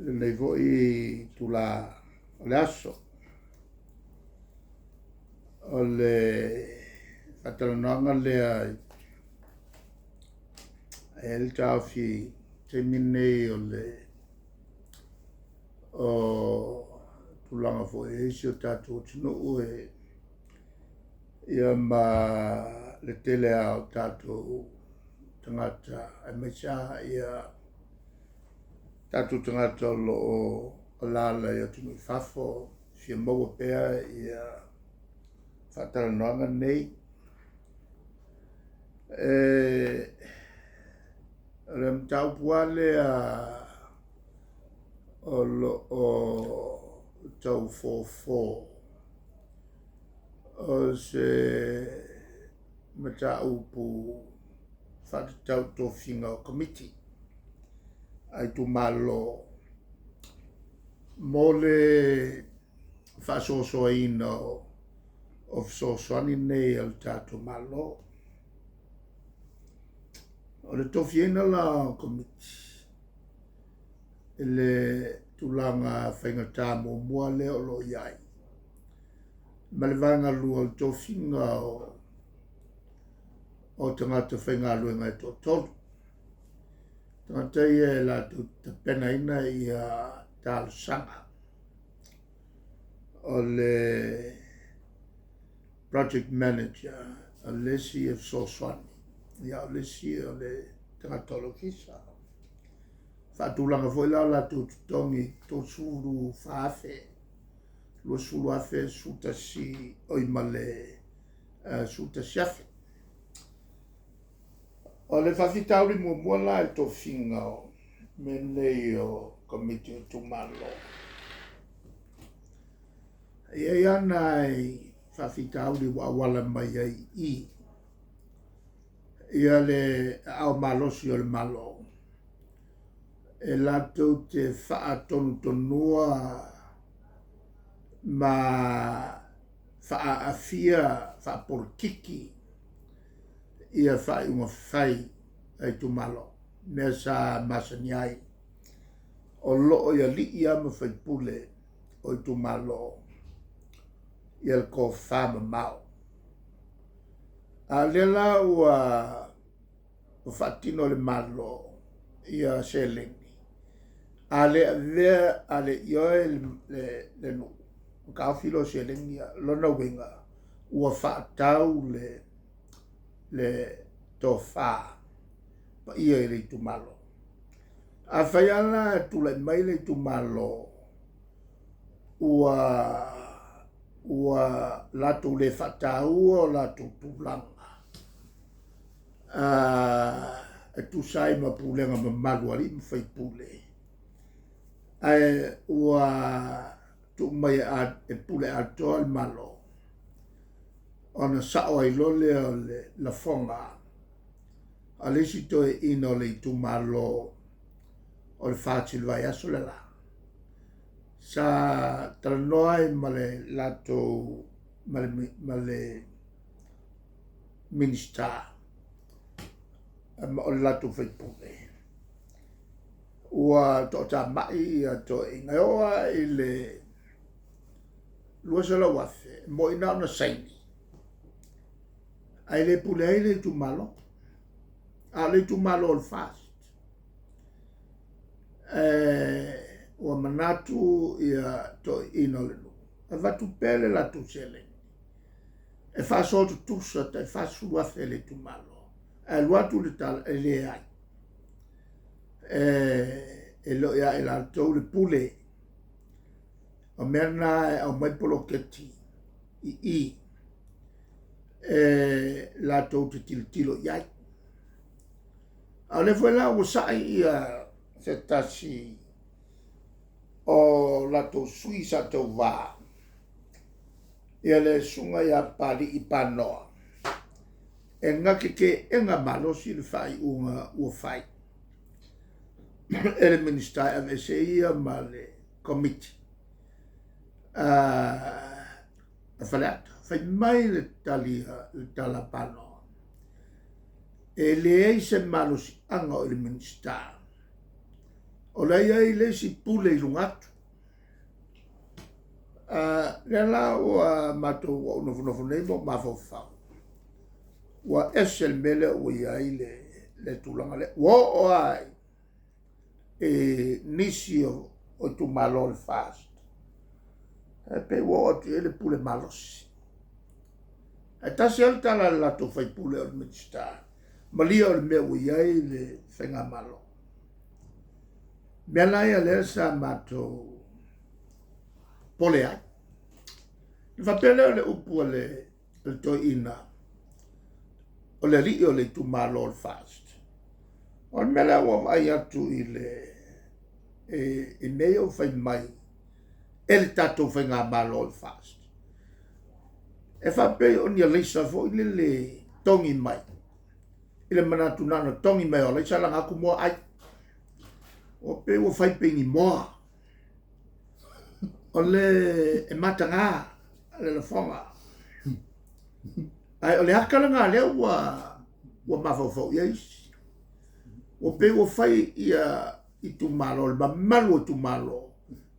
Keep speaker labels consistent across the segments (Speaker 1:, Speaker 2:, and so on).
Speaker 1: Lenei foi itula o le aso o le faatalanoaga lea e i ai le taofi i le taimi lenei o le o tulaga foi e i ai si o tatou atunuu e ia ma le tele lava o tatou tagata aemaise lava ia tatou tagata o lo o alaala i atunuu i fafo fia maua pea ia faatalanoaga nei. E, o le mataupu lava lea o lo o tau fofo o se mataupu faatatau i tofiga o Komiti a itumalo mo le faasoasoaina o fesoasoani nei a le tatou Malo. O le tofiaina la o Komiti i le tulaga faigata muamua lea o lo o i ai, ma le vaega lua o le tofiga o tagata faigaluega e toatolu. Tagata ia e latou te tapenaina ia talosaga o le project manager, o le isi e fesoasoani, ia o le isi o le tagata o le ofisa. Faatulaga foi la o latou totogi, $34,000, $20,000, 11 oi ma le $11,000. O le faafitauli muamua la i le tofiga o mea nei o Komiti o Itumalo, e i ai lava nai faafitauli ua auala mai ai i i ia le aao malosi o le Malo e latou te faatonutonua ma faaaafia faapolokiki ia faaiuga fai a itumalo, mea sa masani ai o lo o i alii lava ma faipule o itumalo ia le tofa mamao. A o lea la ua faatino e le Malo ia seleni, a le avea, a le ioe le nuu, ona taofi lea o seleni ia. O lona uiga, ua faatau le tofa paia i le itumalo. Afai lava la e tulai mai le itumalo ua ua latou le faataua o latou tulaga e tusa ai ma pulega mamalu a alii ma faipule, ae ua tuu mai e pule atoa le Malo, ona sao ai loa lea o le lafoga a le isi toeaina o le itumalo o le FAST i le vaiaso le la, sa talanoa ai ma le latou ma le Minisita ma o le latou faipule, ua toatamai ia toeaiina e oo lava i le $200,000 moi na ona saini ae le pule ai le itumalo. A o le itumalo o le FAST ua manatu ia toeaiina o le nuu avatu pea le latou seleni e faasoa tutusa tai $40,000 i le itumalo, ae alu atu le tala e leai, e le o ia i latou le pule. O mea na e aumai poloketi i i e latou te tilotilo i ai. A o lea foi la ua sai ia se tasi o latou sui sa tauva ia le susuga ia Papalii Panoa e na te teena malosi le faaiuga ua fai e le Minisita e aveese ia ma le Komiti a Faleata. Fai mai le tali le tala a Panoa, e leai se malosiaga o i le Minisita. O la e i ai le isi pule i luga atu. Lea la ua matou ua ou nofonofo nei ma ou mafaufau, ua ese le mea lea ua i ai le tulaga lea. Ua oo lava i nisi o itumalo o le FAST, e pei ua oo atu i ai le pule malosi. Ae tasi lava le tala a le latou faipule o le Minisita, malie o le mea ua i ai le Faigamalo. Mea la ia lea sa matou popole ai. Ona faapea lea o le upu a le toeaina, o le alii o le itumalo o le FAST, o le mea lea ua vaai atu i le i mea ia ua fai mai e le tatou Faigamalo o le FAST, e faapei o ni alaisa foi lele togi mai, i le manatu na ona togi mai o alaisa laga atu moa ai. Ua pei ua fai pei ni moa. O le e mataga le lafoga. Ae o le ata lena lea ua ua mafaufau i ai isi. Ua pei ua fai ia itumalo, le mamalu o itumalo,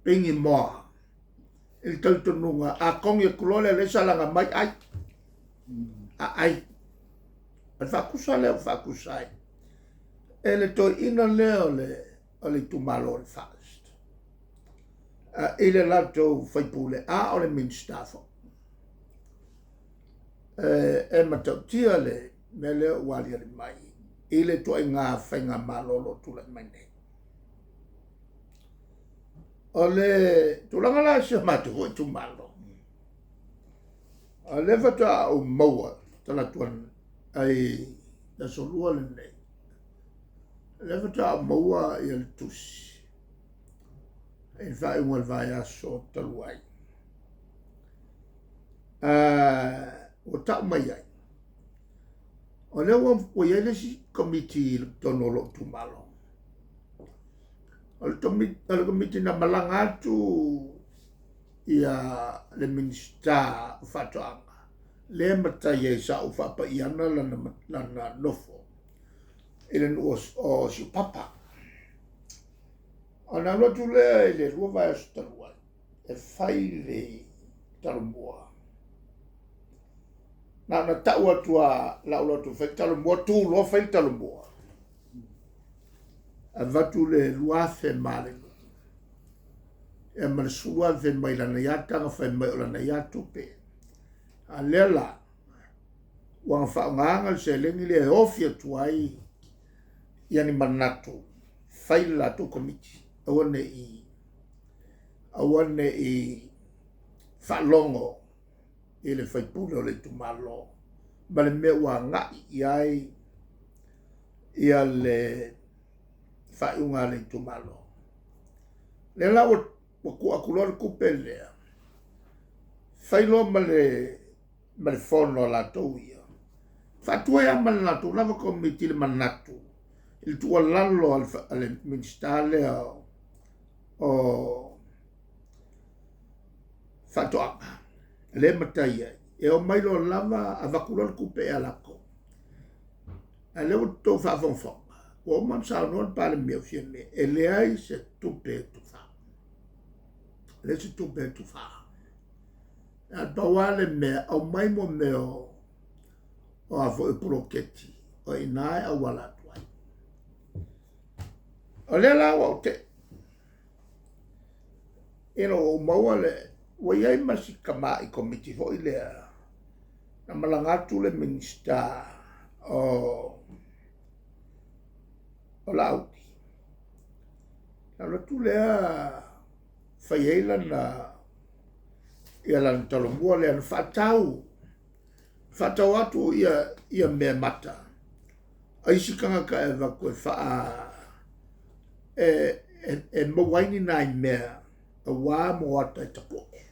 Speaker 1: pei ni moa i le talitonuga a togi atu loa le alaisa laga mai ai, a ai. O le faatusa lea ua faatusa ai e le toeaina lea o le itumalo o le FAST i le latou faipule, a o le Minisita foi. E matautia le mea lea ua aliali mai i le ituaiga faigamalo o lo o tulai mai nei. O le tulaga la i si o matou foi itumalo, o lea faatoa ou maua talaatu ai le aso Lua lenei, o lea faatoa ou maua le tusi i le faaiuga o le vaiaso talu ai. Ua tau mai ai, o lea ua i ai le isi komiti i totonu o lou itumalo. O le komiti na malaga atu ia le Minisita o Faatoaga, lea e matai ai sa ou faapaiana lana nofo i le nuu o Siupapa. Ona alu atu lea i le 2 vaiaso talu ai e fai le talomua. Na ona tau atu lava, o le a ou alu atu e fai le talomua, tu loa fai le talomua. Avatu le 2,000 ma le nuu, ia ma le 10,000 mai lana ia taga fai mai o lana ia tupe. A lea la, ua na faaaogaina le seleni lea e ofi atu ai ia ni manatu, fai le latou komiti, aua ne i faalogo i le faipule o le itumalo ma le mea ua agai i ai ia le faaiuga a le itumalo. Lea la ua tuu atu loa le tupe lea, fai loa ma le fono a latou ia, faatuai lava ma le latou lava komiti le manatu i le tuualalo a le Minisita lea o Faatoaga, lea e matai ai, e omai loa lava avatu loa le tupe ia latou. A o lea ua outou faafogafoga, ua uma ona saunoa le Palemia o Fiame, e leai se tupe e tufa. E leai se tupe e tufa. Ae pau lava le mea, aumai mo mea o a foi poloketi, o i ina e auala atu ai. O lea la ua ou tei, ina ua ou maua le, ua i ai ma si tamai komiti foi lea, na malaga atu le Minisita o Laauli, na alu atu lea fai ai lana ia lana talomua lea na faatau faatau atu ia mea mata a isi tagata e avatu e faa e maua ai ni nai mea aua moata e tapu'e.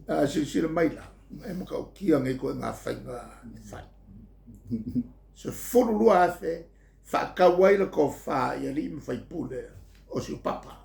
Speaker 1: A silasila mai la, e matautia nei ituaiga faiga e fai. 12,000 faatau ai le tofa i alii ma faipule o Siupapa.